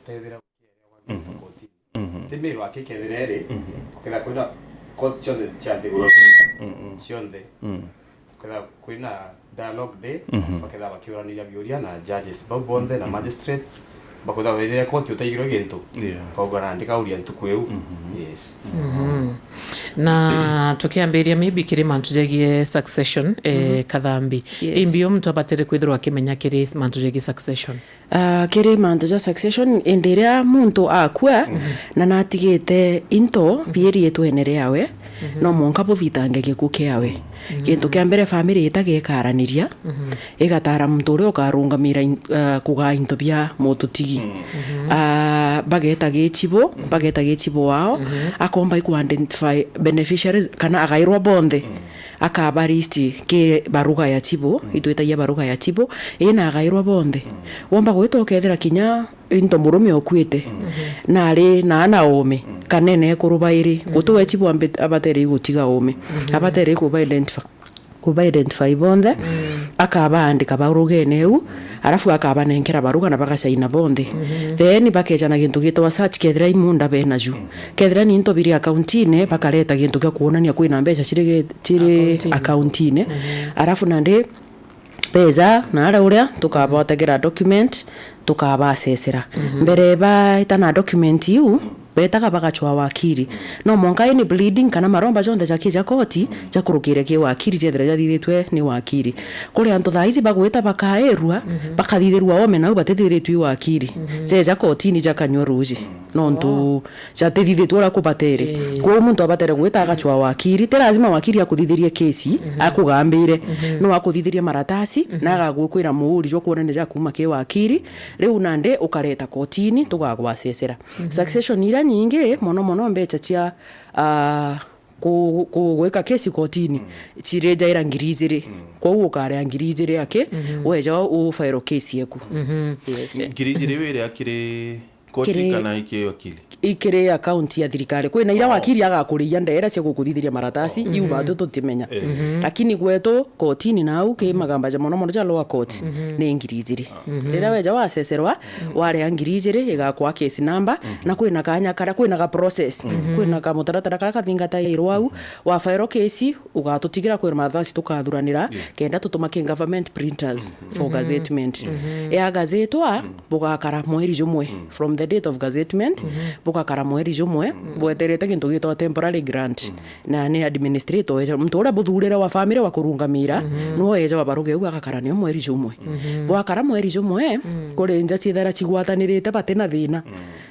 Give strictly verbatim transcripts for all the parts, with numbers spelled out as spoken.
tethira kotini. Ti miru aki kethira iri, uketha kwina court cionthe cia nthiguru cionthe, uketha kwina dialogue day, baketha bakiuraniria biuria na judges bau bonthe na magistrates, bakutha wethire koti utaigirwe gintu, yeah, kauga nandi kauria ntuku iu. Yes. Na tukiambiria maybe kiri mantu jegie succession, eh, Kathambi. Yes. Imbi muntu abatire kwithirwa akimenya kiri mantu jegie succession? Ah, kiri mantu ja succession, indi iria muntu akua na natigite into biiriitwene riawe, no mwanka buthitange gikuu kiawe. Gintu kia mbere, family itaga ikaraniria, igatara muntu uria ukarungamira in-, ah, kugaa into bia mututigi. Ah, bageta gicibo, bageta gicibo wao, akomba iku identify beneficiaries, kana agairwa bonthe. Akaba list ki baruga ya chibo, itwitagia baruga ya chibo, ina agairwa bonthe. Womba gwita ukethira kinya into murume ukuite, na ari na ana ome, kana ena ekuru bairi, guti we chibo ambi-, abatere igutiga ome, abatere kuba identify, kuba identify bonthe, akabaandika barugene eu, arafu akabanenkera baruga na bagacaina bonthe. Then bakeja na gintu gitwa search, kethira i munda bena ju. Kethira ni into biri accountine, bakareta gintu gia kuonania kwina mbeca ciri ge-, ciri accountine. Accountine. Arafu nandi beja na aria uria tukabategera document, tukabacecera. Mbere baita na document iu, betaga bagachwa wakiri. No mwanka ini pleading kana maromba jonthe jakija koti, jakurukire ki wakiri, jethira jathithitwe ni wakiri. Kuri antu thaa iji bagwita bakairua, bakathithirua ome nau batithithiritwe i wakiri. Jeja kotini jakanyua ruji. Nontu jatithithitwe uria kubatere. Ii. Kwou muntu abatere gwita agachwa wakiri. Ti lazima wakiri akuthithirie kesi, akugambire. No akuthithirie maratasi, na agagwikwira muuri jwa kuonania ja kuuma ki wakiri. Riu nandi ukareta kotini, tugagwacecera. Succession iria nyingi, mono mono mbecha cia, ah, ku-, ku-, gwika kesi kotini, ciri jaira ngiri ijiri. Kwou ukarea ngiri ijiri aki, weja u file kesi eku. Yes. Ngiri ijiri wire akiri koti kiri, kana iki wakili? Ikiri account ya thirikari. Kwina iria wakili agakuriia ndera cia gukuthithiria maratasi, iu batu tutimenya. Lakini gwetu kotini nau ki magamba ja mono mono ja lower court ni ngiri ijiri. Riria weja wacecerwa, warea ngiri ijiri, igakwa case number, na kwina kanya karia, kwina ga process, kwina ka mutaratara karia kathingatairwo au, wa file case, ugatutigira kwina maratasi tukathuranira, kenda tutuma ki government printers for gazettement. Ya gazetwa, bugakara mweri jumwe. From the date of gazettement, bugakara mweri jumwe, bweterete gintu gitwa temporary grant. Na ni administrator weja, muntu uria buthurire wa family wa kurungamira, niwe weja wa baruga iu agakara nio mweri jumwe. Bwakara mweri jumwe, kuri nja ciithera cigwatanirite bati na thina.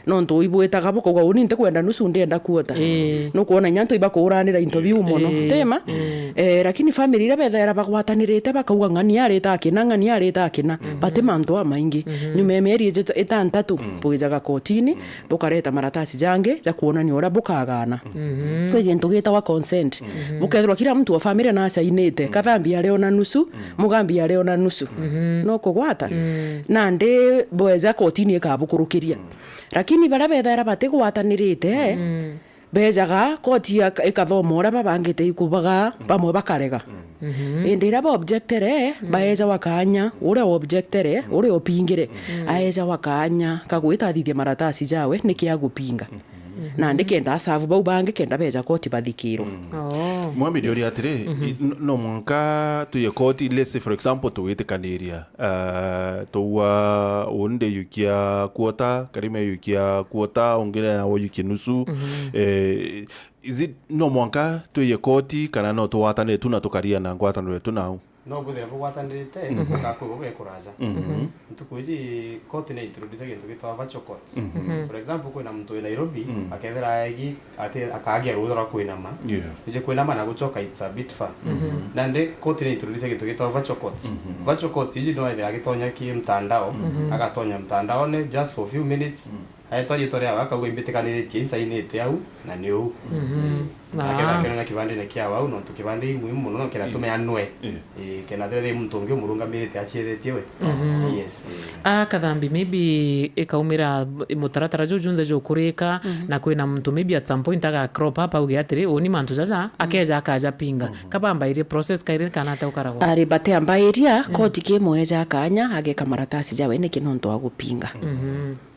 Nontu ibwitaga bukauga, "Uni ntikwenda nusu, ndienda kuota." Nukwona inya antu ibakuranira into biu mono. Tima? Eh, lakini family iria bethaira bagwatanirite bakauga, "Ng'ani arita akina, ng'ani arita akina." Bati mantu amaingi. Nyuma ya mieri ijit-, itantatu, bwijaga kotini, bukareta maratasi jangi ja kuonania uria bukagana. Kwi gintu gitagwa consent. Bukethirwa kila mtu wa family nacainite, Kathambi ariona nusu, Mugambi ariona nusu. No kugwata? Nandi bweja kotini ikabukurukiria. Lakini baria bethaira batigwatanirite, bejaga koti ya-, ikathoma uria babangite ikubaga, bamwe bakarega. Indi iria baobjectere, baeja wakanya, uria objectere, uria opingire, aeja wakanya kagwita athithie maratasi jawe, niki agupinga. Nandi kenda asavu bau bangi, kenda beja koti bathikirwe. Oh. Mwambi, ndiuria atiri, i-, n-, no mwanka tuye koti, let's say for example, tugwitikaniria, ah, tugwa uni ndiyukia kuota, Karima eyukia kuota, ungi nawe oyukie nusu. Eh, is it no mwanka tuye koti kana no tugwatanire tu na tukaria na ngwataniro yetu nau? No bwithire bugwatanirite, bugakwigua bwi kuraja. Ntuku iji koti ni introduce gintu gitwa virtual court. For example, kwina muntu wi Nairobi, akethira aegi ati akagia ruuja rwa kwinama. Yeah. Iji kwinama na gucoka, it's a bit far. Nandi koti ni introduce gintu gitwa virtual court. Virtual court iji no ethira agitonya ki mtandao, agatonya mtandaone just for few minutes, aetwa riitwa riawe, akauga, "Imbitikaniritie, insainite au, na ni uu." Akethira akionania kibandine kiawe au, nontu kibande i muhimu mono, no kinatume anwe. Eh, kena thethia muntu ungi umurungamirite aciethitie we. Yes. A Kathambi, maybe ikaumira mutaratara juu junthe jukurika, na kwina muntu maybe at some point aga crop up auge atiri, "Uni mantu jaja," akeja akajapinga. Kabambairie process kairi kana ata ukaragwa? Ari bate ambairia, koti kimweja kanya ageka maratasi jawe niki nontu agupinga.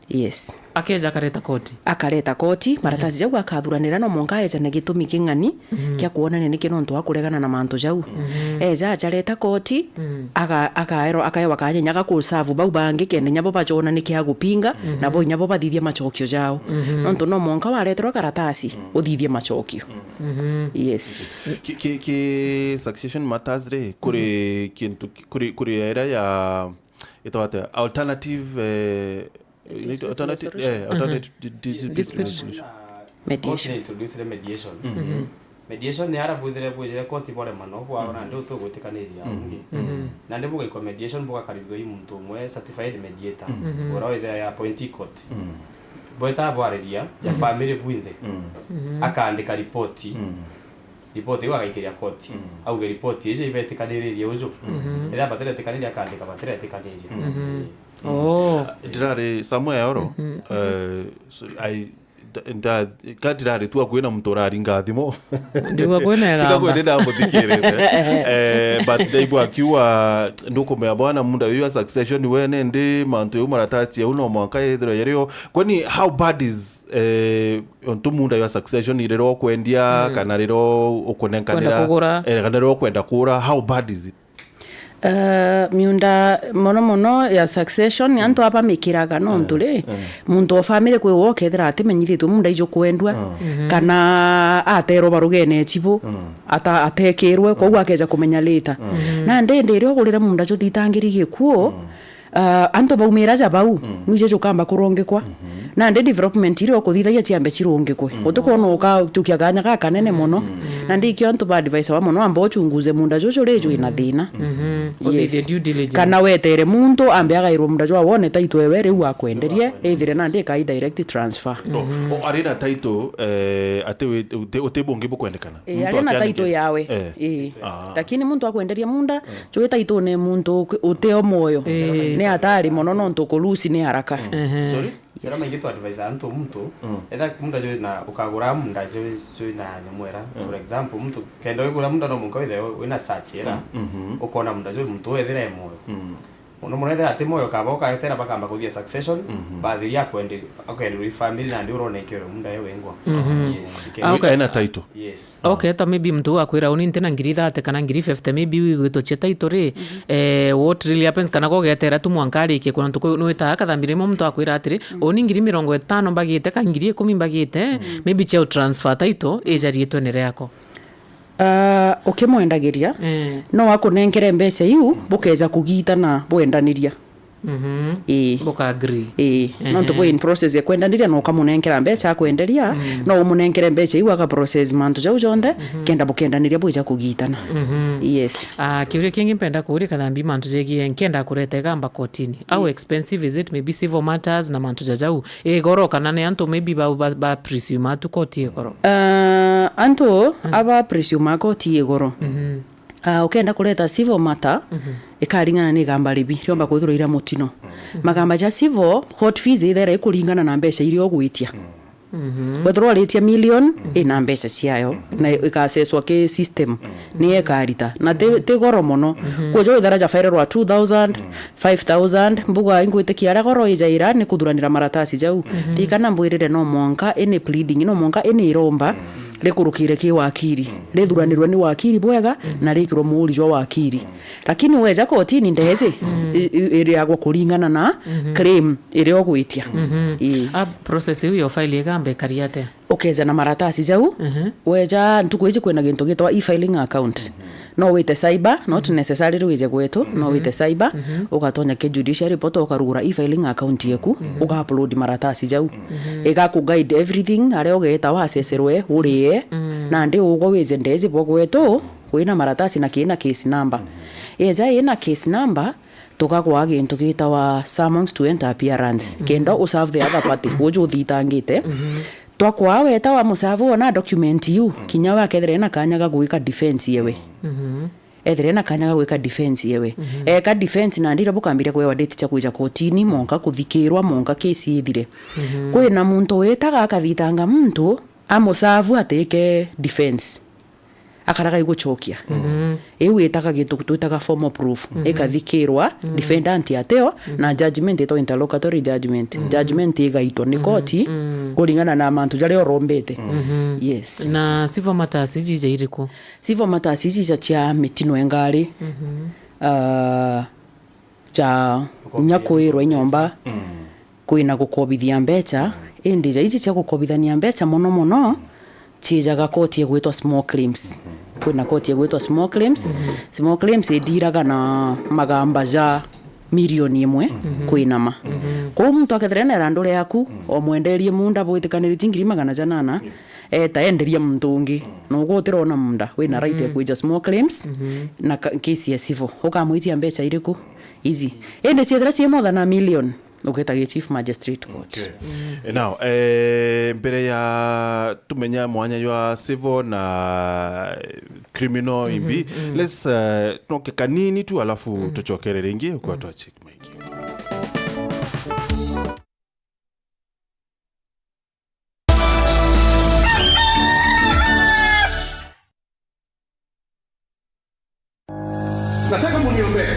Yes. Akeja akareta koti. Akareta koti, maratasi jau akathuranira no mwanka ejane gitumi king'ani kia kwonania niki nontu wa kuregana na mantu jau. Eja ajareta koti, aga-, akaerwa, akaewa kanya inya ga kusavu bau bangi kenda inya bo bajona niki agupinga, na bo inya bo bathithia machokio jao. Nontu no mwanka wareterwa karatasi, uthithie machokio. Yes. Ki, ki, ki succession matters ri, kuri kintu ki-, kuri, kuri area ya, itwa atia, alternative, eh, inaitwa alternative, eh, alternative di-, di-, dispute Dispute. resolution. Mediation. Court ni introduced mediation. Mediation ni ara bwithire bwijire koti boremano bwao nandi utugwitikaniria ungi. Nandi bugaikwa mediation bugakarithua i muntu umwe certified mediator. Ura withira ya appointee court. Bweta bwariria ja family bwinthe. Akaandika ripoti. Ripoti iu agaikiria koti. Auge ripoti iji ibetikaniririe uju. Ethira batiretikaniria akaandika batiretikaniria. Oh. Ndirari Samuel Oro, eh, so, I, nda, nda, ka ndirari tu akwina muntu uraringa thimu. Ndigwa kwina Tiga egamba. Kwende ndamuthikirite. Eh, but ndaigua akiuga ndukumea bwana munda uyu a succession wene ndi mantu yau maratasi yau no mwanka yethirwe yario. Kwani how bad is, eh, ontu munda yau a succession irero kwendia kana rero ukunenkanira, Kwenda kugura. Eh, kana rero kwenda kura, how bad is it? Uh, miunda mono mono ya succession antu abamikiraga nontu ri muntu o family kwi wo kethira atimenyithitwe munda ijo kwendwa kana aterwa barugene chibu ata atekirwe kwou akeja kumenya later. Na ndi ndi ri ugurire munda juthitangiri gikuo. Uh, antu baumira ja bau nwije jukamba kurungikwa. Nandi development iria ukuthithagia ciambe cirungikwe. Utikwona ukachukia kanya gakanene mono. Nandi ikio antu ba advice wa mono amba uchunguze munda juju ri jwina thina. Uthithie due diligence. Kana wetere muntu ambe agairwo munda jwa wone taitwe we riu akwenderie ithire nandi ikai direct transfer. No. O, ari na title, eh, ati wi-, uti, uti bungi bukwendekana. Eh, muntu ari na title akiandikia. Yawe. Eh. Lakini muntu akwenderia munda jwi title ni muntu uki-, uteo moyo. Eh. Ni atari mono nontu kulusi ni haraka. Sorry? Sera maingi tu advise antu muntu etha munda jwi na ukagura munda jwi jwi na nyamwera. For example, muntu kenda wigura munda no munka withe wina search era ukona munda jwi muntu ethira e moyo. Muno muno ethira ati moyo kaba uketera bakamba kuthia succession, bathiria akwendi-, akwenderwa i family nandi urona ikero munda yo wengwa. Yes, Ah, okay. Ena title. Yes. Okay, ta maybe muntu akwira uni ntina ngiri thirty kana ngiri fifty, maybe wigwitwo cia title ri, eh, what really happens kana gogetera tu mwanka arikie kuna ntuku nwitaga kathambi rimwe muntu akwira atiri uni ngiri mirongo itano mbagite ka ngiri ikumi mbagite, maybe cia transfer title ija riitwene riako. Ah, ukimwendagiria, eh, no akunenkere mbeca iu bukeja kugitana bwendaniria. Mhm. Ii. Buka agree. Ii. Ehe. Nontu bwi in process ya kwendaniria, no ukamunenkera mbeca akwenderia, no umunenkere mbeca iu aga process mantu jau jonthe, kenda bukendaniria bwija kugitana. Mhm. Yes. Ah, kiuria kingi mpenda kuuria Kathambi, mantu jegie nkenda kureta igamba kotini. How expensive is it? Maybe civil matters na mantu ja jau. I goro kana ni antu maybe ba, ba, ba presume atu koti i goro? Ah, antu aba presume koti i goro. Mhm. Ah, ukenda kureta civil matter, ikaringana ni igamba ribi riomba kwithirwa ira mutino. Magamba ja civil, court fees ithera ikuringana na mbeca iria ugwitia. Wethirwa uritia million, ina mbeca ciayo, na ikaseswa ki system, niyo ikarita. Na ti, ti goro mono. Kwojo withera jafairerwa two thousand, five thousand, mbuga ingwitikia aria goro ijaira ni kuthuranira maratasi jau. Ririkana mbwirire no mwanka ini pleading, no mwanka ini iromba, rikurukire ki wakiri, rithuranirwe ni wakiri bwega, na rikirwe muuri jwa wakiri. Lakini weja kotini ndezi, i-, i-, iriagwa kuringana na claim iria ugwitia. Ii. A process iu ya file igamba ikari atia? Ukeja na maratasi jau, weja ntuku iji kwina gintu gitwa e-filing account. No wite cyber, not necessarily wije gwetu, no wite cyber, ugatonya ki judiciary portal ukarugura e-filing account yeku, uga upload maratasi jau. Igaku guide everything, aria ugeeta wacecerwe, urie, nandi ugwe wije ndeji bwa gwetu, wina maratasi na kina case number. Yeja ina case number, tugagwa gintu gitawa summons to enter appearance. Kenda u serve the other party, uju uthitangite. Twakwa weta wa musavu ona document iu, kinya we akethira ena kanya ga gwika defense yewe. Ethira ena kanya ga gwika defense yewe. Eka defense na ndira bukambiria kwewa date cia kwija kotini, monka kuthikirwa, monka case ithire. Kwina muntu witaga akathitanga muntu, amusavu atike defense. Akaraga igucokia. Iu itaga gintu twitaga formal proof. Mhm. Ikathikirwa, mhm, defendant ateo, mhm, na judgment itagwa interlocutory judgment. Mhm. Judgment igaitwa ni, mhm, koti, mhm, kuringana na mantu jaria urombete. Mhm. Yes. Na civil matters iji ija iriku? Civil matters iji ija cia mitino ya ngari. Mhm. Ah, ja nya kwirwa i nyomba, mm, kwina gukobithia mbecha, mm, indi ja iji cia gukobithania mbecha mono mono, mm, ciijaga koti igwitwa small claims. Mm-hmm. Kwina koti igwitwa small claims. Mm-hmm. Small claims idiraga na magamba ja milioni imwe, mm-hmm, kwinama. Mm-hmm. Kwou muntu akethira ena irandure yaku, mm, omwenderie munda bwitikaniritie ngiri magana janana, eta enderia muntu ungi. Mm. Na ugwe utirona munda, wina right ya, mhm, kwija small claims, mhm, na ka-, case ya civil. Ukamwitia mbecha iriku? Ici. Indi ciethira cii more than a million, ugetagia Chief Magistrate Court. Okay. Mm. Eh, now, yes, eh, mbere ya tumenya mwanya jwa civil na, eh, criminal, mhm, imbi, mm, let's, eh, noke kanini tu, alafu, mhm, tucokere ringi, ukwa, mm, twa check maingi. Nataka muniombee.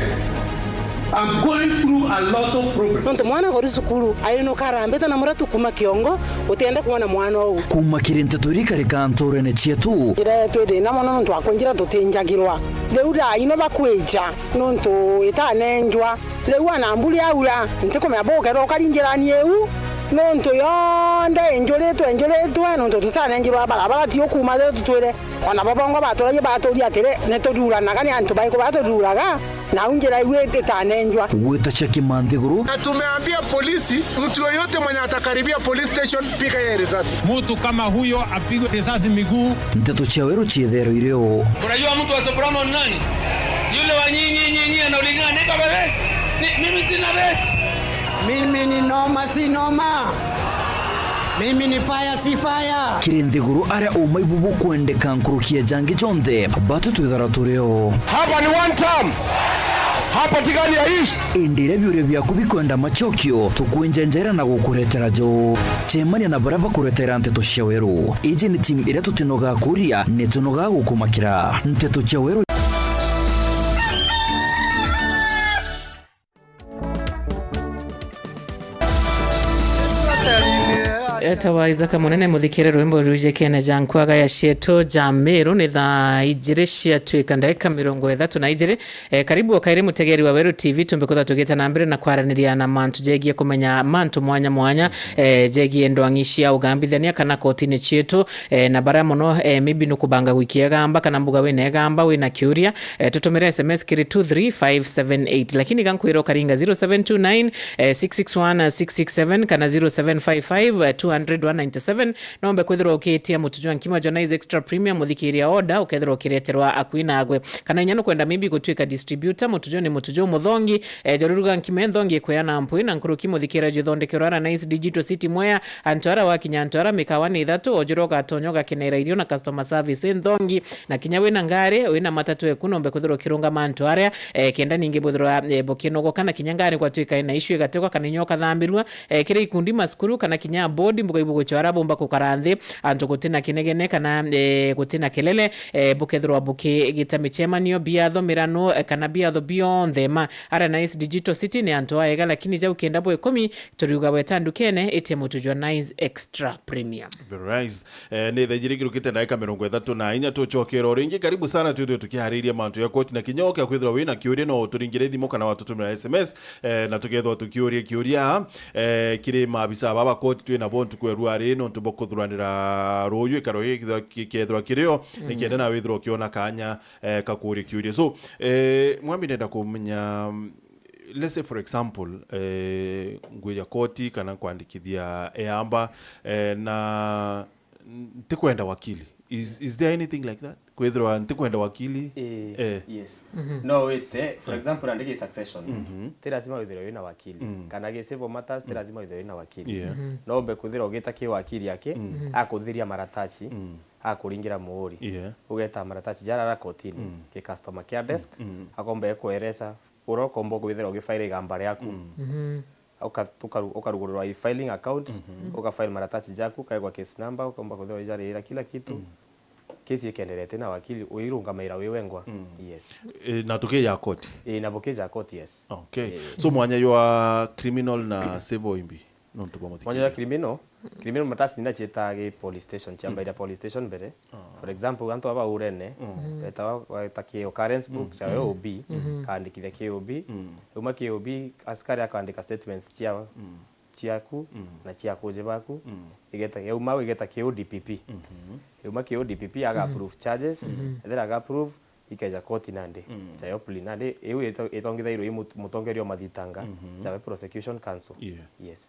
I'm going through a lot of problems. Nontu mwana gori cukuru, ainukara mbita na muratu kuma kiongo, utienda kuona mwana uu. Kuma kiri nteto iria ikarika nturene cietu. Njira yetu i thina mono nontu wa kunjira tutinjagirwa. Riu thaa ino bakwija, nontu itanenjwa. Riu ana mburi aura, ntikumenya bukerwa ukari njirani iu, nontu yonthe injuritwe, injuritwe, nontu tutanenjirwa barabara ti ukuma riu tutwire. Ona bo bongwa baturagia baturia atiri, nituthuuranaga ni antu bariku batuthuuraga, nau njira iu itanenjwa. Gwita cia kimanthiguru. Na tumeambia polisi, mtu yoyote mwenye atakaribia police station, piga yeye risasi. Mtu kama huyo apigwe risasi miguu. Nteto cia weru ciethero irio. Unajua mtu wa Soprano ni nani? Yule wa nyinyi, nyinyi, anaulizana, "Niko bebesi?" Ni, mimi sina besi. Mimi ni noma, si noma. Mimi ni fire, si fire. Kiri nthiguru aria umaibu bukwendeka nkuruki ya jangi jonthe, batu twithara turio. Hapa ni one term. Hapa Tigania East. Indi iria biuria biaku bikwenda macokio, tukwenjenjera na gukuretera jo. Cemania na baria bakuretera nteto cia weru. Iji ni timu iria tutinoga kuria, ni tunoga gukumakira. Nteto cia weru. Etawa Isaka Munene, muthikire rwimbo rwijikene ja nkwaga ya cietu ja Meru. Ni thaa ijiri ciatuika ndagika mirongo ithatu na ijiri. Eh, karibu o kairi mutegeri wa Weru T V, tumbe kwithirwa tugite na mbere na kwaraniria na mantu jegie kumenya mantu mwanya mwanya, eh, jegie ndwang'i cia ugambithania kana kotini cietu, eh, na baria mono, eh, maybe nukubanga gwikia igamba kana mbuga wina igamba, wina kiuria, eh, tutumire S M S kiri two three five seven eight. Lakini gankwira ukaringa zero seven two nine, eh, six six one, six six seven kana zero seven five five, eh, two hundred one ninety seven. Nombe kwithirwa ukitia mutu jwa nkima jwa Nice Extra Premium, muthikiria order, ukethirwa ukireterwa akui nagwe. Kana inya nukwenda maybe gutwika distributor, mutu juu ni mutu juu muthongi, eh, jaruruga nkima nthongi ikweyana mpwi na nkuruki muthikira juu ithondekerwa ara Nice Digital City Mwea, antu ara wakinya antu ara mikawa ni ithatu, ojuru ugatonya ugakenera irio na customer service nthongi, na kinya wina ngari, wina matatu eku nombe kwithirwa ukirungama antu aria, eh, kenda ningi bwithirwa, eh, bukinogoka na kinya ngari gwatwika ina issue igategwa kana inya ukathambirua, eh, kiri ikundi, macukuru kana kinya board, mbuga ibuguchwara bumba kukara nthi, antu gutina kinegene kana, eh, gutina kelele, eh, bukethirwa bukigita micemanio, biatho, mirano, eh, kana biatho bionthe ma ara Nice Digital City ni antu aega, lakini jau kenda bwa ikumi turiuga weta ndukene itie mutu jwa Nice Extra Premium. Very nice. Eh, ni thaa ijiri ikirukite ndagika mirongo ithatu na inya, tucokera o ringi. Karibu sana, twithwe tukiariria mantu ya koti na kinya ukia kwithirwa wina kiuria no uturingire thimu kana watutumira S M S, eh, na tukethwa tukiuria kiuria, eh, kiri maabisa baba koti twina bo ntuku ya rua ri nontu bwa kuthuranira ruyu ikaro gikethirwa kirio, mm, nikenda na withirwa ukiona kanya, eh, ka kuria kiuria. So, eh, mwami nenda kumenya, mm, let's say for example, eh, ngwija koti kana nkwandikithia eamba, eh, na ntikwenda wakili. Is, is there anything like that? Kwithirwa ntikwenda wakili? Eh, eh, yes. Mhm. No wite, for, eh, example, andiki succession. Mhm. Ti lazima withirwe wina wakili. Mm. Kana gi civil matters, ti, mm, lazima withirwe wina wakili. Yeah. Mhm. No mbe kwithirwa ugita ki wakili aki, mm, akuthiria maratachi, mm, akuringira muuri. Yeah. Ugeta maratachi jara ara kotini, mm, ki customer care desk, mm, mm, akomba kueresa uria ukomba kwithira ugifaira igamba riaku. Mm. Mhm. Uka-, ukaru-, ukarugurura i filing account, mhm, ukafile maratachi jaku, ukaigwa case number, ukomba kwithira ujarira kila kitu. Mm. Kesi ikenderete na wakili uirungamaira wi wengwa. Yes. E, na tukija koti? E, na bukija koti, yes. Okay. E. So mwanya jwa criminal na civil imbi? Nontu bwa mwanya jwa muthikiriria. Criminal, criminal matasi nina cietaga gi police station, ciambaira police station mbere. For example, antu aba urene, betawa, weta ki occurrence book, cia O B, kaandikithia ki O B. Uma ki O B, askari akandika statements cia ciaku na cia kuji baku, igeta, yauma igeta ki O D P P. Yauma ki O D P P aga approve charges, ethira aga approve, ikeja koti nandi, ja Opli nandi, iu ito-, itongithairwe i mut-, mutongeria wa mathitanga, jawe prosecution counsel. Yeah. Yes.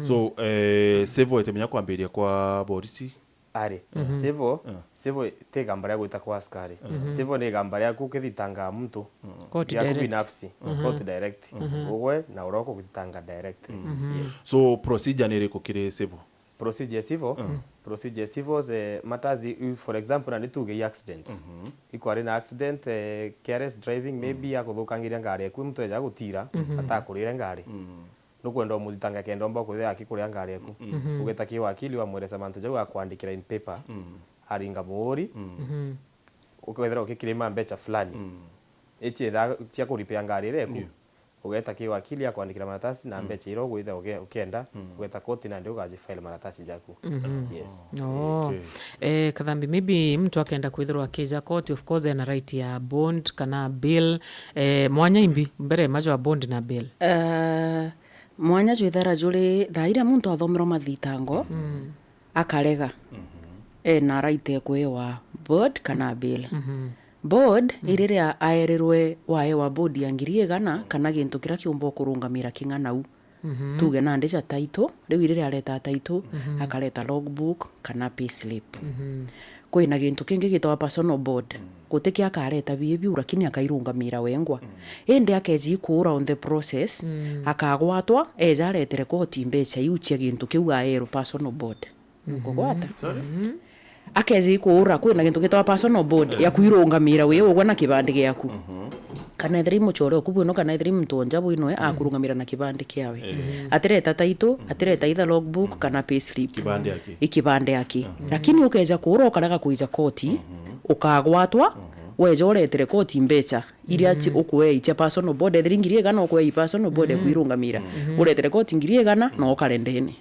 So, eh, civil itimenya kwambiria kwa borisi? Ari. Civil, civil ti igamba ria gwita kwa askari. Civil ni igamba riaku ukithitangaa muntu. Court riaku direct. Binafsi. Court direct. Ugwe na uria ukugitanga direct. Yes. So procedure ni iriku kiri civil? Procedure civil, procedure civil ze matters, i-, for example, na ni tuge i accident. Ikwari na accident, eh, careless driving, maybe akuthukangiria ngari eku, muntu eja gutira, atakurire ngari. Nukwenda umuthitanga kenda omba kwithira akikuria ngari eku. Ugeta ki wakili wamweresa mantu jau akwandikira in paper, aringa muuri, ukethira ukikirima mbecha fulani. Ici tha-, cia kuripia ngari iria eku. Yeah. Ugeta ki wakili akwandikira maratasi na mbecha iria ugwitha uke-, ukenda, ugeta koti nandi ugaji file maratasi jaku. Yes. Oh. Okay. Eh, Kathambi, maybe mtu akenda kwithirwa akija koti, of course, ena right ya bond kana bail. Eh, mwanya imbi mbere majwa bond na bail? Eh, mwanya jwithara juri thaa iria muntu athomerwa mathitango, akarega, ena right ya kuewa board kana bail. Board iriria aerirwe waewa board ya ngiri igana kana gintu kiria kiumba ukurungamira king'anau. Tuge nandi ja title, riu iriria areta title, akareta logbook kana payslip. Kwina gintu kingi gitagwa personal board. Guti kia akareta biu biu, lakini akairungamira wengwa. Indi akeji kuura on the process, akagwatwa, eja aretere koti mbecha iu cia gintu kiu aerwe personal board. Nkugwata? Akeji kuura, kwina gintu gitagwa personal board ya kwirungamira wi ugwe na kibandi giaku. Kana ethira i mucore oku bwino, kana ethira i muntu o nja bwinoe, akurungamira na kibandi kiawe. Atireta title, atireta either logbook kana payslip. Kibandi aki. I kibandi aki. Lakini ukeja kuura ukarega kwija koti, ukagwatwa, weja uretere koti mbecha iria ci-, ukuei cia personal board, ethira i ngiri igana ukuei personal board ya kwirungamira. Uretere koti ngiri igana na ukare ndene.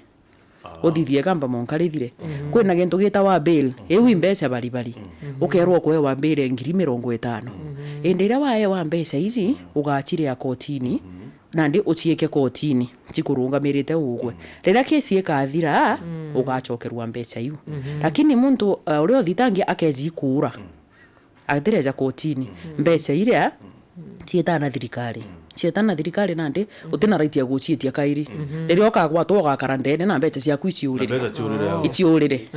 Uthithie kamba monka rithire. Kwina gintu gitawa bail. Iu i mbecha baribari. Ukerwa ukuewa bail ya ngiri mirongo itano. Indi iria waewa mbecha iji, ugaciria kotini, nandi uciike kotini, cikurungamirite ugwe. Riria kesi ikathira, ugacokerwa mbecha iu. Lakini muntu, eh, uria uthitangia akeji kuura, atireja kotini. Mbecha iria cietana thirikari. Cietana thirikari nandi, utina right ya gucietia kairi. Riria ukagwatwa ugakara ndene na mbecha ciaku iciurire. Na mbeca ciurire au. Iciurire.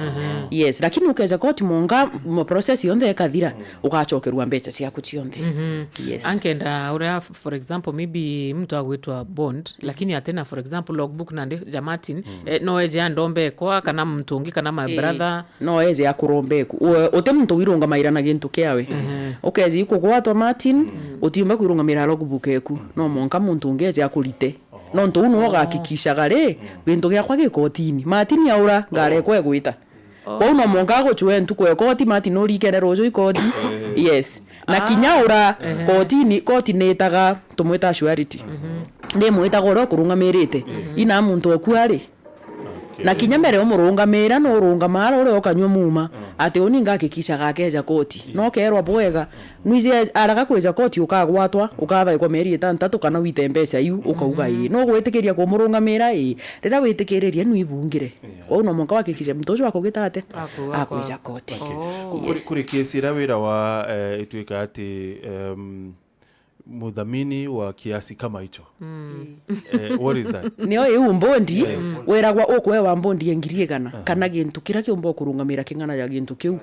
Yes, lakini ukeja koti monga, mo process yonthe ikathira, ugacokerwa mbecha ciaku cionthe. Yes. Ankenda uria, f-, for example, maybe mtu agwitwa bond, lakini atina, for example, logbook nandi ja Martin, eh, no eje andombe kwa kana mtu ungi kana my brother. No eje akurombe eku. U-, uti muntu wirungamaira na gintu kiawe. Ukeji kugwatwa Martin, utiumba kwirungamira logbook eku. No mwanka muntu ungi eje akurite. Nontu uu niwe ugakikishaga ri, gintu giakwa gi kotini. Martin aura, ngari ekwa igwita. Kwou no mwanka agucwe ntuku ya koti, Martin urikene ruju i koti. Yes. Na kinya ura, kotini, koti nitaga, tumwita surety. Ndimwitaga uria ukurungamirite. Ina muntu oku ari. Na kinya mbere umurungamira, no urungamaa ara uria ukanyua muma, ati uni ngakikishaga akeja koti. No ukerwa bwega, nwiji araga kwija koti ukagwatwa, ukathaikwa mieri itantatu kana wite mbeca iu, ukauga ii. No gwitikiria kumurungamira ii. Riria witikiririe nwibungire. Kwou no mwanka wakikishe muntu ucio akugita ate? Akwija koti. Okay. Ku-, kuri, kuri kesi iria wira wa, eh, itwika ati, em, muthamini wa kiasi kama hicho. Eh, what is that? Nio iu mbondi, weragwa ukuewa mbondi ya ngiri igana, kana gintu kiria kiumba ukurungamira king'ana ya gintu kiu.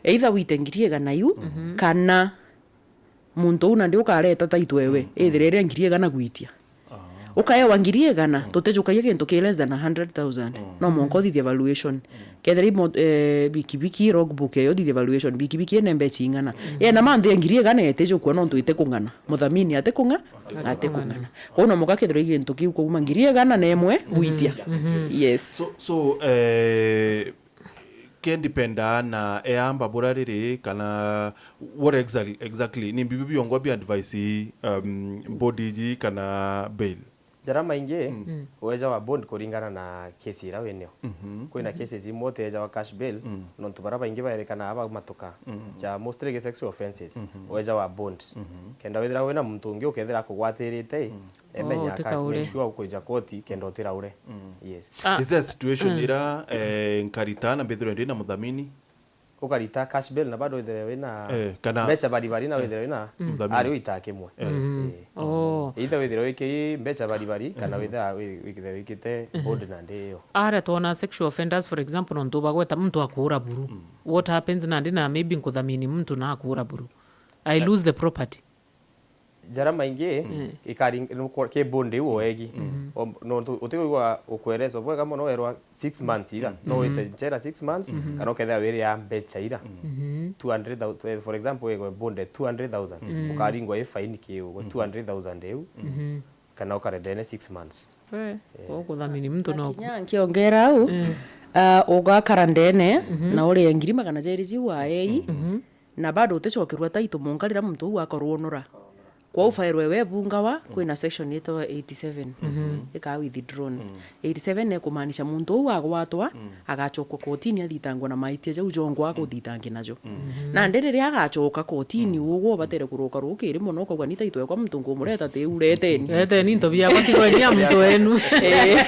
Either wite ngiri igana iu, kana muntu uu nandi ukareta title ewe, ithire iria ngiri igana gwitia. Ukaewa ngiri igana, tutijukagia gintu ki less than a hundred thousand. No mwanka uthithie valuation. Kethira i mo-, eh, bikibiki, logbook eyo, thithia valuation, bikibiki ina mbeca ing'ana. Yena month ya ngiri igana etijukua nontu itikung'ana. Muthamini atikung'a-, atikung'ana. Kwou no mwanka kethirwa i gintu kiu kuuma ngiri igana na imwe gwitia. Yes. So, so, eh, Ke dependa na eamba bura riri, kana what exactly, exactly ni bibi biongwa bi advice, um, body ji kana bail? Jara maingi, mm, weja wa bond kuringana na case ira winio. Mhm. Kwina cases imwe uteja wa cash bail, mm, nontu bara baingi baerekana aba matuka, mm, ja mostly sexual offences, mhm, weja wa bond. Mhm. Kenda withira wina muntu ungi ukethira akugwatirite, mm, emenya, oh, aka make sure ukwija koti kenda utiraure. Mm. Yes. Ah. Is there a situation, mm, ira, eh, nkarita na mbithirwe ndina muthamini? Ukarita cash bail na bado withire wina, eh, kana mbecha bari bari na, eh, withire wina, mm, muthamini, ari uita kimwe. Eh. Mm. Eh. Oh. Either withire wiki mbecha bari bari, kana, mhm, withira wi-, withire wikite, mhm, bond na ndi iyo. Aria twona sexual offenders, for example, nontu bagweta muntu akuura buru. Mm. What happens nandi na maybe nkuthamini muntu na akuura buru? I lose the property. Jara maingi, mm, ikari-, nukwa-, ki bond iu oegi. Mhm. Om-, nontu utikwigua ukwereswa bwega mono werwa six months ira. Mhm. No wite njera six months, mhm, kana ukethira wiri ya mbecha ira. Mhm. Two hundred thousand, for example, wigwe bond two hundred thousand, mhm, ukaringwa i fine ki ugo, mhm, two hundred thousand iu, mhm, kana ukare ndene six months. Eh, eh, gukuthamini muntu no. Kinya nkiongera au, mm, ah, ugakara ndene, mhm, na urie ngiri magana jeri jiu waei. Mhm. Na bado uticokerua title mwanka riria muntu uu akorwonora. Kwou file ewe ebungawa, kwina section yetagwa eighty-seven, mhm, ikaa withdrawn. Mm. Eighty-seven ekumaanisha muntu uu agwatwa, mm, agacokwa kotini athitangwa na maitia jau jongwa akuthitangwa najo. Mm. Mhm. Nandi riria agacoka kotini, mm, ugwe ubatere kuroka rukiri mono, ukauga, "Ni title ekwa muntu nkumureta ti ureteni." Reteni into biakwa, tigweni ya muntu wenu. Eh.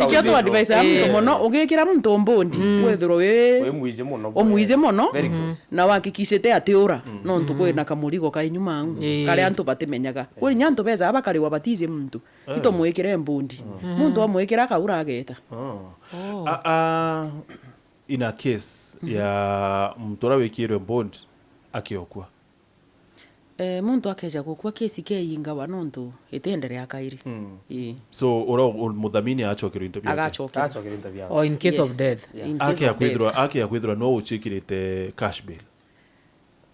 Ikio tu advice ya muntu, eh, mono, ugikira muntu mbondi, mm, wethirwe wi, wi mwiji mono, umwiji mono. Very close. Na wahakikishite ati ura, mm, nontu, mm, kwina kamurigo kai nyuma au, ii, karia antu batimenyaga. Kwina antu bejaga bakariwa batiji muntu. Eh. Itomwikire mbundi. Mm. Muntu amwikira akaura ageta. Oh. Oh. A, a, in a case, mhm, ya muntu uria wikirwe mbundi akiokua? Eh, muntu akeja gukua, kesi keingawa nontu itienderea kairi. Mm. Ii. So, ura u-, muthamini acokerwa into biake? Agacokerwa. Acokerwa into biake. Or in case of death. Yes. Yeah. In case of death. Akea kwithirwa, akea kwithirwa no uchikirite cash bail?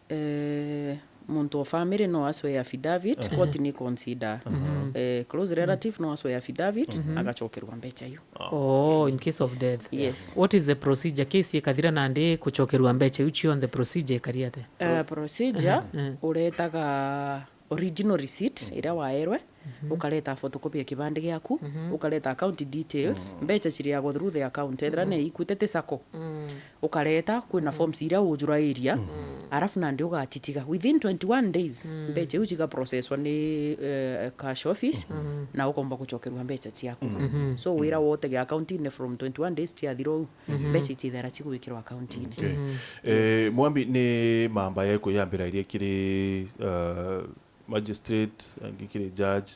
Eh, muntu o family no aswe affidavit, aha, court ni consider. Aha. Eh, close relative no aswe affidavit, mhm, agacokerwa mbecha iu. Oh, in case of death. Yes. What is the procedure? Case ikathira nandi kucokerwa mbecha iu cionthe, procedure ikari atia? Eh, procedure, mhm, uretaga original receipt, mhm, iria waerwe, mhm, ukareta photocopy ya kibande giaku, mhm, ukareta account details, mhm, mbecha ciriagwa through the account, ethira, mhm, ni Equity ti sacco. Mm. Ukareta, kwina, mm, forms iria ujurairia, mm, arafu nandi ugacitiga. Within twenty-one days, mm, mbecha iu cigaprocesswa ni, eh, cash office, mm, na ukomba gucokerwa mbecha ciaku. Mm. Mhm. So, wira, mm, wotege account-ini from twenty-one days ciathira uu, mhm, mbecha icithera cigwikirwa account-ini. Okay. Mhm. Eh, yes. Mwambi, ni mamba yeku yambira iria kiri, uh, magistrate, angi kiri judge,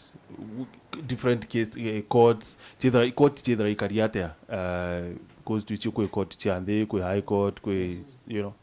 w-, different case, eh, courts, cithira, court cithira ikari atia? Uh, 'cause twichi kwi court cia nthi, kwi high court, kwi, you know.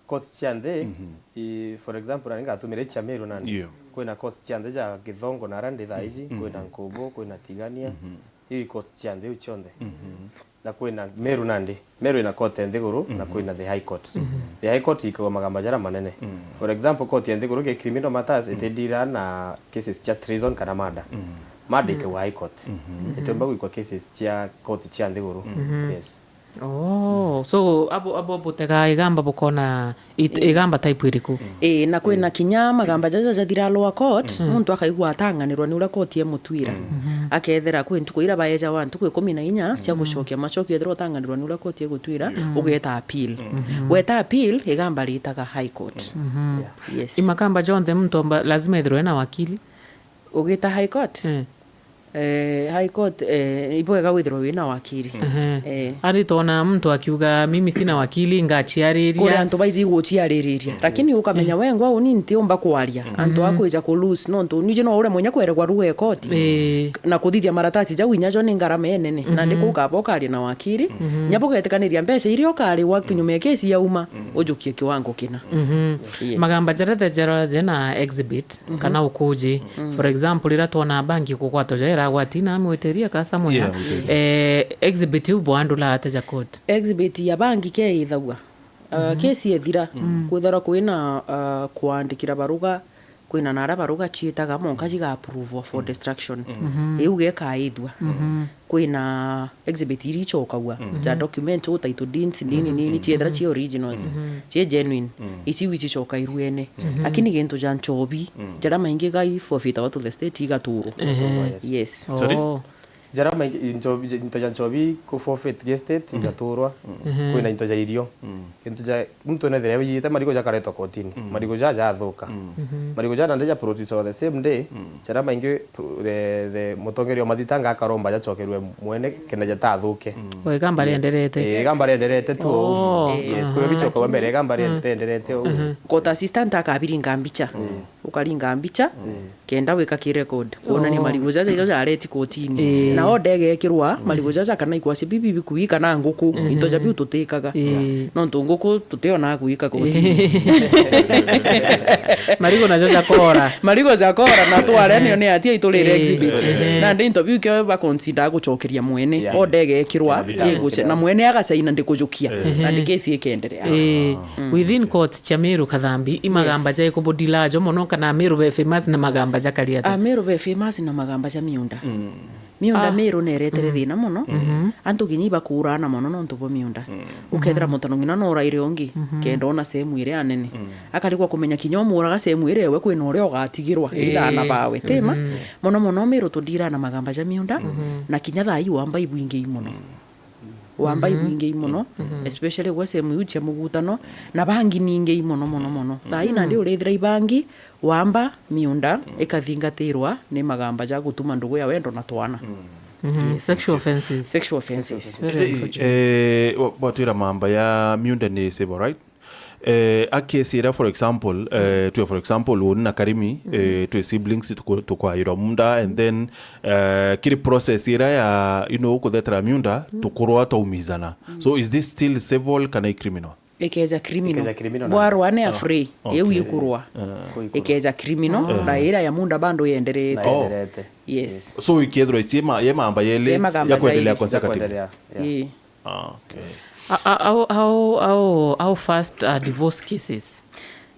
Court cia nthi, mhm, i, for example, nani ngatumira cia Meru nandi. Yeah. Kwina court cia nthi ja Githongo na ara ndi thaa iji, mhm, kwina Nkubu, kwina Tigania. Mhm. Iu i court cia nthi iu cionthe. Mhm. Na kwina Meru nandi. Meru ina court ya nthiguru na, mhm, kwina the High Court. Mhm. The High Court ikagwa magamba jaria manene. Mhm. For example, court ya nthiguru ki criminal matters, mhm, itidira na cases cia treason kana murder. Mhm. Murder, mhm, ikagwa High Court. Mhm. Itiumba gwikwa cases cia court cia nthiguru. Mhm. Yes. Oh, so abo, abo butega igamba bukona it-, eh, igamba type iriku? Eh, na kwina, mm, kinya magamba jaja jathira lower court, mm, muntu akaigua atang'anirwa ni uria court emutwira. Mm. Mhm. Akethira kwi ntuku iria baejawa ntuku ikumi na inya cia, mm, gucokia macokio, ethirwa utang'anirwa ni uria court egutwira, mm, ugeta appeal. Mhm. Weta appeal, igamba ritaga High Court. Mhm. Yeah. Yes. I magamba jonthe muntu omba, lazima ethirwe na wakili? Ugita High Court? Mm. Eh, High Court, eh, ibwega withirwe wina wakili. Mhm. Eh. Ari twona muntu akiuga, "Mimi sina wakili, ngachiariria." Kuri antu baiji iguchiaririria. Mhm. Lakini ukamenya, mm, wengwa uni ntiumba kwaria. Mhm. Antu akwija ku lose, nontu nije no uria mwenya kweregwa ruga e koti. Eh. Na kuthithia maratasi jau inya jo ni ngarama enene. Na, mhm, ndi kukaba ukaria na wakili. Mhm. Nya bugetikaniria mbeca iria ukariwa, mm, kinyume kesi yauma, mm, ujukie kiwango kina. Mhm. Yes. Magamba jaria the jara jena exhibit, mhm, kana ukuji. Mm. For example, riria twona bangi kugwatwa ja iragwati na mwitiria ka somewhere. Yeah, mwitiria. Eh, exhibit iu bwandula ate ja court? Exhibit ya bangi ke ithagua. Uh, mhm, kesi ethira, mm, kwithirwa kwina, uh, kwandikira baruga, Kwina na aria baruga ciitaga monka jiga approve for destruction. Iu gekaithua. Kwina exhibit iria icokagua, ja document, u title deeds, nini, nini, ciethira ci originals, ci genuine. Ici iu icicoka iruene. Lakini gintu ja nchobi, jaria maingi gai forfeitagwa to the state igaturwa. Yes. Sorry? Oh. Jaria maingi, into, into ja nchobi ku forfeit gi state igaturwa. Kwina into ja irio. Into ja muntu nethire yite marigo jakaretwa kotini. Marigo ja jathuka. Marigo ja nandi ja produce the same day. Jaria maingi pro-, the, the mutongeria wa mathitanga akaromba jacokerwe mwene kenda jatathuke. O igamba rienderete. Eh, igamba rienderete tu. Oh. Yes, kwa bichoka wa mbere igamba rienderete o. Court assistant akabiringa mbicha. Ukaringa mbicha, kenda wika ki record. Kuonania marigo jaja ijo jareti kotini. Eh. Nao ndegekirwa, marigo jaja kana ikwasi bibi bikui kana nguku, into ja biu tutikaga. Eh. Nontu nguku tutionaga kuika kotini. Marigo najo jakora. Marigo jakora na tware nio ni atia iturire exhibit. Eh. Nandi into biu kio ba consider gucokeria mwene. Yeah. O ndegekirwa, iguce-, na mwene agacaina ndikujukia. Eh. Nandi kesi ikenderea. Eh. Within court cia Meru Kathambi, i magamba jaiku budilajo mono, kana Meru be famous na magamba ja kari atia? Ah, Meru be famous na magamba ja miunda. Miunda Meru neretere thina mono. Antu kinya ibakurana mono nontu bwa miunda. Ukethira mutano ngina no uraire ungi, kenda ona sehemu iria anene. Akarigwa kumenya kinya umuraga sehemu iria ewe kwina uria ugatigirwa, either ana bawe, tima? Mono mono Meru tudira na magamba ja miunda, na kinya thaa ii wamba ibwingi mono. Wamba ibwingi mono, especially gwe sehemu iu cia mugutano, na bangi ningi mono, mono, mono. Thaa ii nandi urithira ibangi, wamba, miunda, ikathingatirwa ni magamba ja gutuma ndugu ya wendo na twana. Yes. Sexual offenses. Sexual offenses. Very unfortunate. Eh, wa-, watwira mamba ya miunda ni civil, right? Eh, a case iria, for example, eh, tue, for example, uni na Karimi, eh, twe siblings, tuku-, tukwairwa munda, and then, eh, kiri process iria ya, you know, kuthetera miunda, tukurwa twaumizana. So, is this still civil kana i criminal? Ikeja criminal. Ikeja criminal na bwarwa ni afraid, okay, iu ikurwa. Ikeja criminal, na ira ya munda bando yenderete. Na yenderete. Yes. So, ikethirwa ici ma-, ye mamba yeli ya kwendelea consecutively? Ya kwendelea, yeah. Ii. Ah, okay. A-, a-, how, how, how, how fast are divorce cases?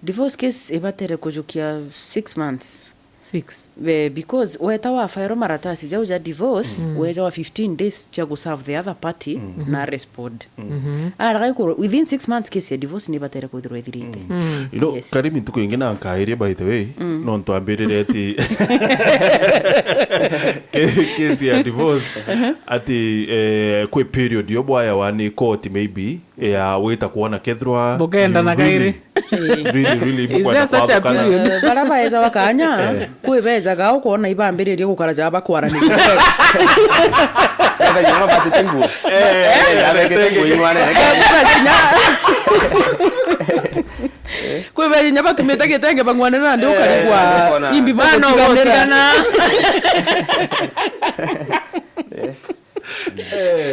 Divorce case ibatere kujukia six months. Six. Be-, because weta wa file maratasi jau ja divorce, weja wa fifteen days cia gu serve the other party na respond. Araga ikurwa, within six months case ya divorce ni ibatere kwithirwa ithirite. You know, yes, Karimi ntuku ingi na nkairie, by the way, no ntwambirire ati ke-, case ya divorce, ati, eh, kwi period yo bwayawa ni court maybe, ya wita kwona kethirwa bukenda na you really, kairi. Really, really, is there such a period? Eh, bara baeja bakanya, kwi bejaga ukwona ibambiririe gukara ja bakwaraniria. Enda nyuma batite nguo. Eh, abekete nguo inywane. Kwi beja inya batumite gitenge bang'wanira nandi ukarigwa imbi bano bagutigana. Yes.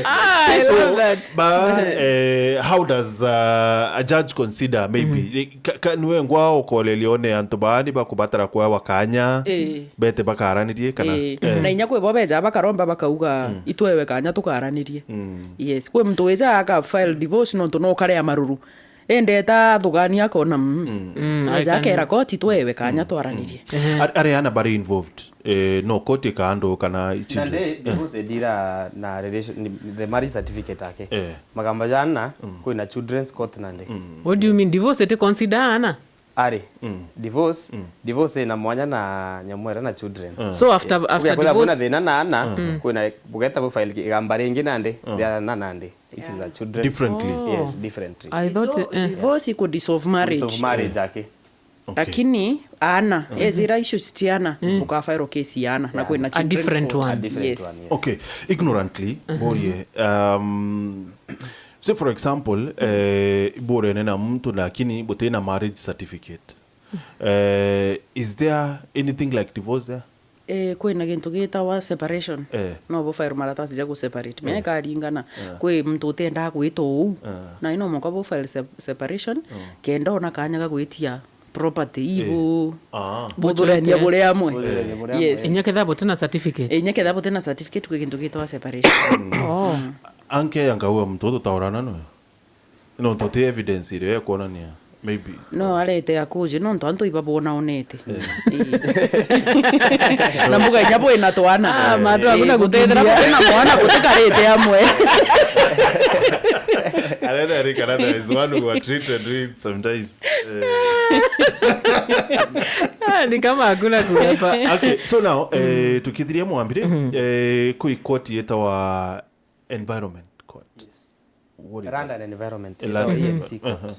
Ah, I love that. Ba, eh, how does, uh, a judge consider maybe, eh, ka, ka, niwe ngwa ukoleria one antu baani bakubatara kwewa kanya, eh, bete bakaranirie kana, eh, eh, na inya kwi bo beja bakaromba bakauga, itwewe kanya tukaranirie. Yes, kwi muntu wija aka file divorce nontu no karea maruru. Ende ta thugania akona, mm. Mm, aja akera koti twewe kanya twaranirie. Ehe. Ar-, ari ana bari involved, eh, no koti ka andu kana i children. Nande divorce dira na relation, ni, the marriage certificate ake. Eh. Magamba jana, kwina children's court nande. What do you mean? Divorce iti consider ana? Ari. Divorce, divorce ina mwanya na nyamwera na children. Eh. So after, after divorce, kwina thina na ana, kwina bugeta bu file igamba ringi nande, ya na nande. It is a children. Differently. Oh. Yes, differently. I thought, so, eh, divorce iko dissolve marriage. Dissolve marriage ake. Okay. Lakini ana, ejira issues ti ana, ukafairo case ya ana, na kwina a children's different court. One. A different one, yes. Okay, ignorantly, borie, um, say for example, eh, iburene na mtu lakini butina marriage certificate. Eh, is there anything like divorce there? Eh, kwina gintu gitawa separation. Eh. No bu file maratasi ja gu separate. Menya ikaringana. Eh. Kwi muntu utendaa gwita uu. Eh. Na ino mwanka bu file se-, separation, kenda ona kanya ga gwitia property ibu. Ah. Buthurania buri amwe. Buthurania buri amwe. Yes. Inya ketha butina certificate. Inya ketha butina certificate kwi gintu gitawa separation. Oh. Anke yanga uwe muntu tutaurana noyo. Nontu ti evidence iria ekwonania. Maybe. No arete akuji nontu antu ibabona onete. Ii. Na mbuga inya bwina twana. Ah, mantu hakuna Gutethera kukimbia. Bwina mwana gutikarite amwe. Another Rick, another is one who are treated with sometimes. Eh, Ah, ni kama hakuna kuepa. Okay, so now, eh, tukithiria mwambire, eh, kwi court yetawa Environment Court. What is Land that? and Environment. Land and Itawa E N C court. Yes.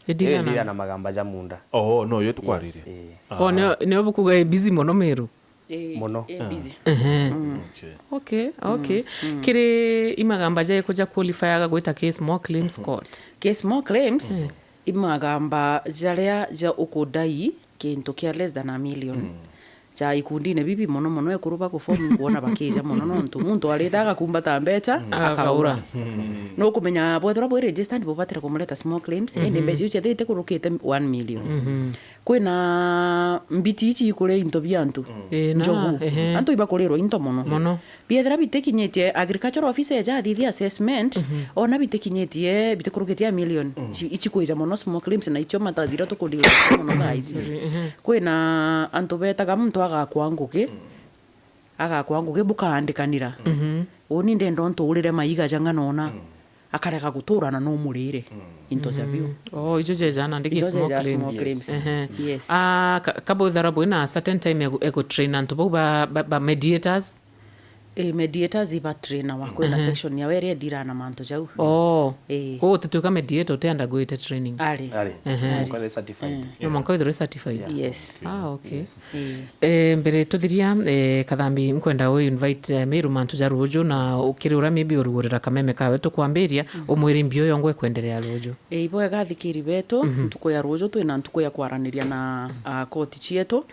Iri Ĩdira na- ĩdira na magamba ja munda. Oh, no, yo tukwaririe. Eh, Ah. Oh, nio nio bukuga busy mono Meru. Ii, Mono. Ii, busy. Ehe. Okay. Okay, okay. Kiri imagamba ja ikuja qualifyaga gwita case small claims court. Case small claims imagamba jaria ja ukudai kintu kia less than a million. Ja ikundine bibi mono mono ekuru ba kuform nkuona bakija mono nontu muntu arita agakumbata mbecha akaura. Nukumenya bwethirwa bwi registered bubatire kumureta small claims indi mbecha iu ciathite kurukite one million. Kwina mbiti ici ikuria into bia antu. Ii, na, Njogu. Ehe. Antu ibakurirwa into mono. Mono. Biethira bitikinyitie agricultural officer eja athithia assessment, ona bitikinyitie bitikurukitie a million. Ci- ici kwija mono small claims na icio matters iria tukudila mono thaa ici. Kwina antu betaga muntu agakwa ngugi, agakwa ngugi bukaandikanira. Uni ndenda untu urire maiga ja ng'ana ona akarega gutura na numurire into ja biu. Oh, ijo jejana ndiki Ijo small jeja claims. Small claims. Ehe. Yes. Ah, ka- kabwithara bwina certain time ya gu- ya gutrain antu bau ba, ba, ba mediators. E, mediators ibatrainawa kwina section ya were dira na mantu jau. Oh. Eh. Ko utituika mediator utienda gwite training. Ari. Ari. Ehe. Kwa the certified. No mwanka withirwe certified. Yes. Ah, okay. Eh. Eh, mbere tuthiria, eh, Kathambi, nkwenda u invite, eh, Meru mantu ja ruju na ukiri uria maybe urugurira kameme kawe tukwambiria, umwire mbio yongo ekwenderea ruju. Eh, ibwega athikiri betu, ntuku ya ruju twina ntuku ya kwaraniria na, ah, koti cietu.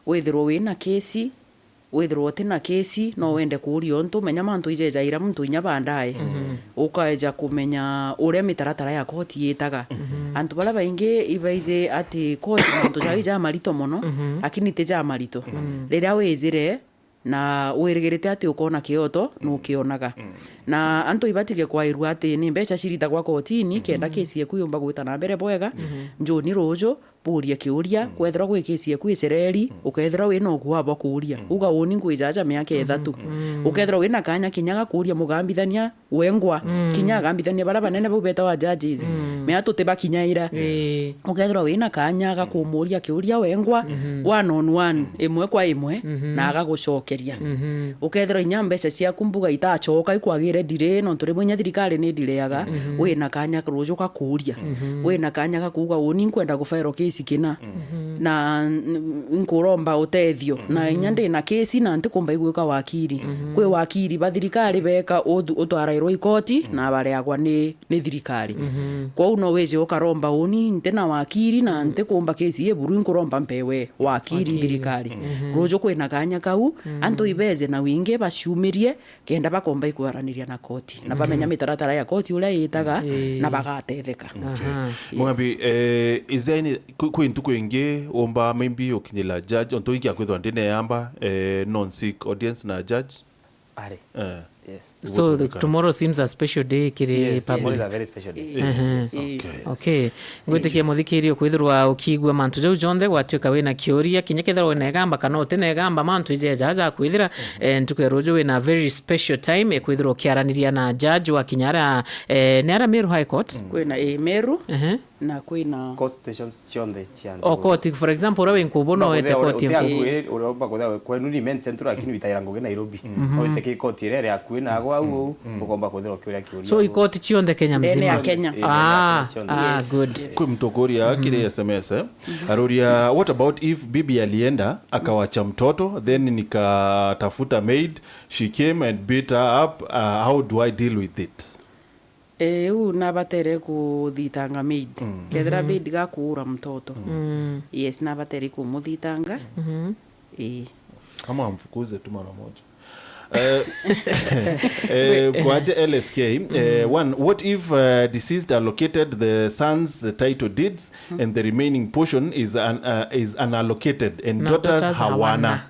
Withirwe wina kesi, withirwe utina kesi, no wende kuuria untu, menya mantu ijejaira muntu inya baadaye. Ukaeja kumenya uria mitaratara ya koti yitaga. Antu baria baingi ibaiji ati koti mantu jao ijamarito mono, lakini ti jamarito. Riria wijire na wirigirite ati ukona kioto, nukionaga. Na antu ibatige kwairua ati ni mbeca ciritagwa kotini, kenda kesi eku yumba gwita na mbere bwega. Njuni ruju, burie kiuria, kwethirwa gwi kesi eku icereri, ukethirwa wina ukua bwa kuuria. Uga uni ngwijaja miaka ithatu. Ukethirwa wina kanya kinya ga kuuria mugambithania wengwa, kinya agambithania baria banene bau betawa judges. Mea tutibakinyaira. Ii. Ukethirwa wina kanya ga kumuuria kiuria wengwa, one on one, imwe kwa imwe, na agagucokeria. Ukethirwa inya mbeca ciaku mbuga itacoka ikwagire delay, nontu rimwe inya thirikari ni dileaga, wina kanya ruju ga kuuria. Wina kanya ga kuuga, uni nkwenda gufairwo kesi kina. Na n- nkuromba utethio. Na inya ndina kesi na ntikumba igwika wakiri. Kwi wakiri ba thirikari beka uthu- utwarairwa ikoti na bareagwa ni ni thirikari. Kwou no wije ukaromba uni nti na wakiri na ntikumba kesi iburu, inkuromba mpewe wakiri thirikari. Ruju kwina kanya kau, antu ibeje na wingi baciumirie kenda bakomba ikwaraniria na koti. Na bamenya mitaratara ya koti uria yitaga na bagatetheka. Aha. Mwangi, eh, is there any, kwi, kwi ntuku ingi umba maybe ukinyila judge, ontu ingi akwithwa ndine yamba, eh, non sick audience na judge? Ari. Eh. Yes. So the, tomorrow seems a special day kiri Yes, tomorrow is a public. Very special day. Ehe. Yes. Okay. Okay. Ngwitikia muthikiri ukwithirwa ukigua mantu jau jonthe, gwatuika wina kiuria, kinya kethirwa wina igamba kana utina igamba, mantu ijeja aja kwithira, eh, ntuku ya ruju wina very special time, eh, kwithirwa ukiaraniria na judge wa kinya ara, eh, ni ara Meru High Court. Kwina, eh, Meru Ehe. na kwina Court stations cionthe cia O koti, for example, uria wi Nkubu no wete koti ya Nkubu. Uromba kuthia kwenu ni Main Central, lakini witaira ngugi Nairobi. No wite ki koti iria iri akui na agwa au, ukomba kuthira ukiuria kiuria. So ikoti cionthe Kenya Ndene ya mzima. Kenya. Ah, Cionthe. Ah, good. Kwi mtu ukuria kiri S M S, eh? Aruria, what about if bibi alienda akawacha mtoto, then nikatafuta maid, she came and beat her up, uh, how do I deal with it? Eh, u nabatere kuthitanga maid. Kethira maid gakuura mtoto. Yes, nabatere kumuthitanga. Eh. Ama amfukuze tu mara moja. Eh, eh, kwaje L S K, eh, one, what if, uh, deceased allocated the sons the title deeds and the remaining portion is un, uh, is unallocated and Na daughters daughters hawana? hawana.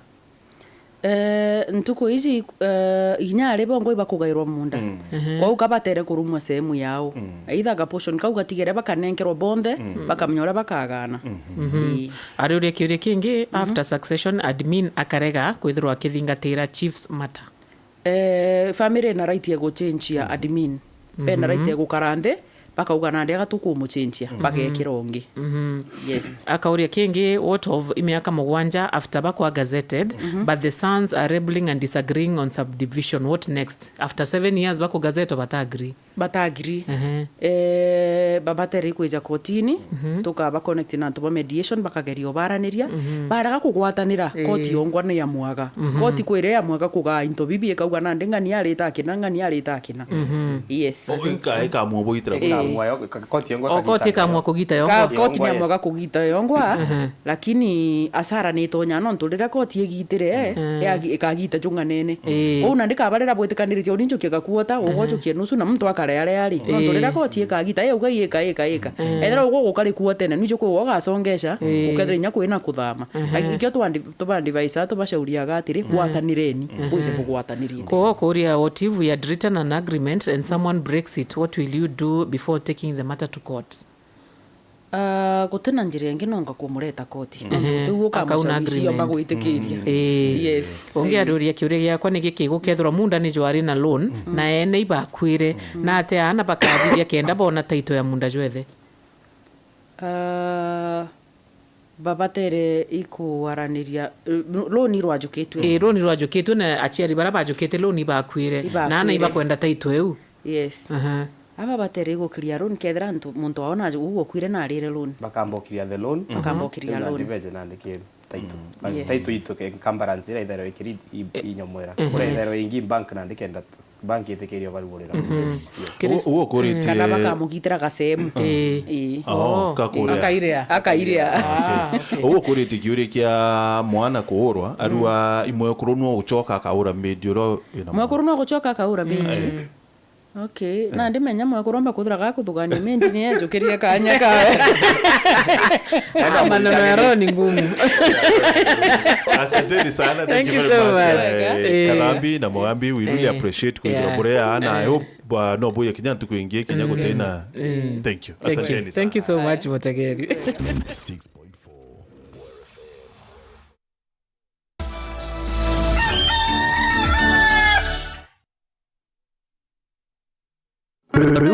Eh, ntuku iji, eh, inya ari bongo ibakugairwa munda. Ehe. Kwou kabatere kurumwa sehemu yao. Either ga portion kau gatigere bakanenkerwa bonthe, bakamenya uria bakagana. Ii. Ariuria kiuria kingi, after succession, admin akarega kwithirwa akithingatira chief's matter. Eh, family ina right ya guchenjia admin. Bena right ya gukara nthi, bakauga nandi aga tukumuchenjia, bagekira ungi. Yes. Akauria kingi, what of imiaka mugwanja after bakwa gazetted, but the sons are rebelling and disagreeing on subdivision, what next? After seven years bako gazetwa bata agree. Bata agree. Ehe. Eh, babatere ikwija kotini, tukaba connect na antu ba mediation, bakageria ubaraniria. Barega kugwatanira, koti yongwa ni ya mwaga. Koti kwire ya mwaga kugaa into bibi ikauga nandi ng'ani arita akina, ng'ani arita akina. Yes. O, inka, ikamwa bwitira. Eh. Ikamwa yo, ka-, koti yongwa O, koti kagita ikamwa yo. Kugita yongwa. Ka-, koti ni ya mwaga kugita yongwa, lakini asara ni itonya nontu riria koti igitire, yagi-, ikagita jung'anene. Uu nandi kabarira bwitikaniritie uni njukie gakuota, ugochukie nusu na muntu akare aria ari. Nontu riria koti ikagita, yauga ika, ika, ika. Ethira ugo gukari kuotene, niju kuu ugasongesha, ukethira inya kwina kuthama. Lakini ikio twandi-, tubadvise, tubashauriaga atiri, gwatanireni, bwije bugwatanirie. Kwou ukuria, what if we had written an agreement and someone breaks it, what will you do before taking the matter to court? Ah, gutina njira ingi nonga kumureta koti. Nontu utiu ukamucawicia omba gwitikiria. Ii. Yes. Ungi ariuria kiuria giakwa ni giki, gukethirwa munda ni jwari na loan, na ene ibakwire, na atia aana bakathithia kenda bona title ya munda jwethe? Ah, babatere ikwaraniria, eh, loan irwajukitwe. Ii, loan irwajukitwe na aciari bara bajukite loan ibakwire. Na ana ibakwenda title iu. Yes. Aha. Aba batere gukiria loan kethira ntu-, muntu wao na ugukwire na arire loan. Bakambokiria the loan. Bakambokiria loan. Nandi beje nandikiri title. Yes. Title itu ke encumbrance ira itherwa ikiri i-, inyomwera. Yes. Kura itherwa ingi bank nandi kenda bank itikirio barugurira. Yes. Yes. Uguo ukuritie kana bakamugitira gasemu. Ii. Oh, akaire. Akaire. Ah, okay. Uguo ukuritie kiuria kia mwana kuurwa, arua imwekuru no ucoka akaura maid uria wina mwana. Mwekuru no gucoka akaura maid. Okay, na ndimenya mwekuru amba kuthira gakuthugania maid ni ejukirie kanya kawe. Maneno ya roho ni ngumu. Asanteni sana. Thank you very much. Thank you so much. Eh, Karambi na Mugambi, we really appreciate kwithira buria, and I hope, uh, no buya kinya ntuku ingi kinya gutena. Thank you. Asanteni sana. Thank you so much, Mutegeri. Rwimbo